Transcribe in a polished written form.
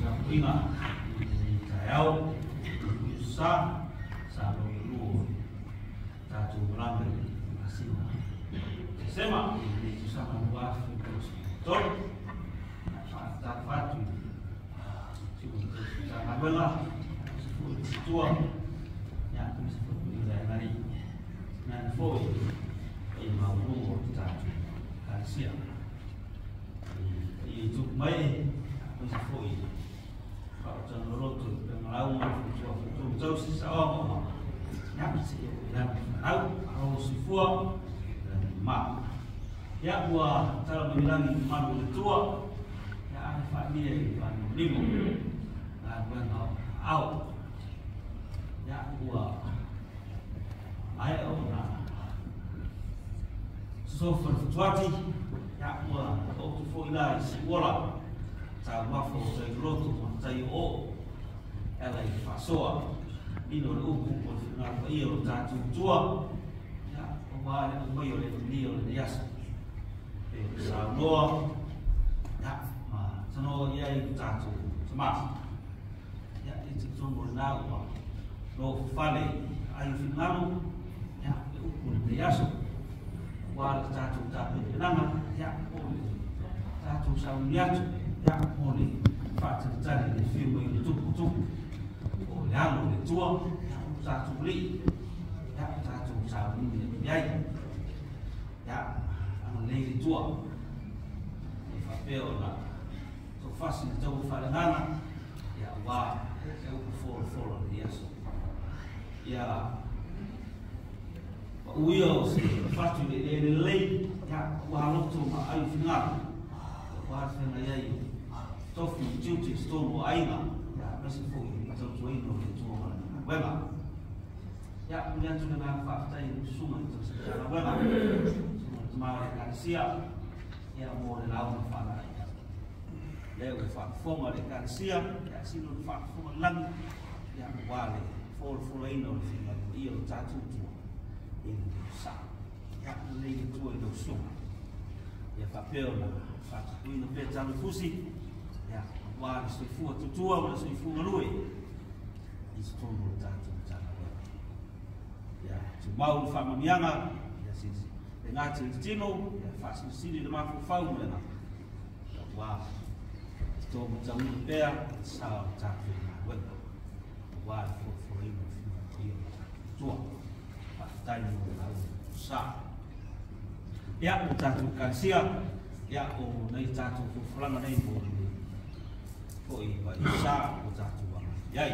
Tapuaiga i lenei taeao sa sa lua tatou malaga i le masina Tesema i lenei tausaga 2023. Faatalofa atu i Matagaluega tua ia aemaise foi i le agalii nani foi i maualuga o le tatou Ekalesia i tupu mai aemaise foi faautaga loloto i pegalauga fautua fautua tausi saoaga uma ia seia oo i lana fanau alo soifua ma ia ua tala mai lagi malu o le tua ia ae faalia i faanimonimo galuega o ao ia ua maea ona sosofa le fatuati ia ua taoto foi la i siuola taumafa o tai loto ma tai oo e ala i le faasoa ina o le upu o le finagalo paia o tatou tua ia aua le aumai o le manuia o lenei aso e saunoa ia ma tanoa i ai le tatou tama ia e talitonu o lena ua nofofale ai o finagalo ia le upu o lenei aso aua le tatou tapenapenaga ia o le tatou sauni atu ia mo le faatalitali le afio mai o le tupu o le alo o le Atua ia o tatou alii ia tatou sauni atu i ai ia agalelei le Atua e faapea ona toafasi le taua faaleagaga ia aua le upu folafola o lenei aso ia pau ia o se fatu i le eleele lelei ia ua loto ma ai finagalo aua le feagai ai o tofi ma tiute i totonu o aiga ia aemaise foi o le tautuaina o le Atua ma lana galuega. Ia momoli atu le agaga faafetai i lau susuga i tausi Matagaluega, susuga i le tama o le Ekalesia ia mo le lauga faalaei. Lea ua faafofoga le Ekalesia ia sili ona faafofoga le lagi ia aua le folafolaina o le finagalo paia o le tatou Atua i le sa. Ia agalelei le Atua i lau susuga ia faapea ona faatupuina pea talo fusi ia aua le soifua tutua ma le soifua galue i totonu o le tatou Matagaluega. Ia tumau le faamanuiaga ia le gata i le tino ia faasilisili le mafaufau ma le agaga aua to matauina pea le sa o le tatou galuega aua le folafolaina o le finagalo paia o le tatou Atua. Faafetai mo le lauga sa. Ia, o tatou Ekalesia, ia, o nei tatou folafolaga nei mo le foi vai sa o tatou agai i ai.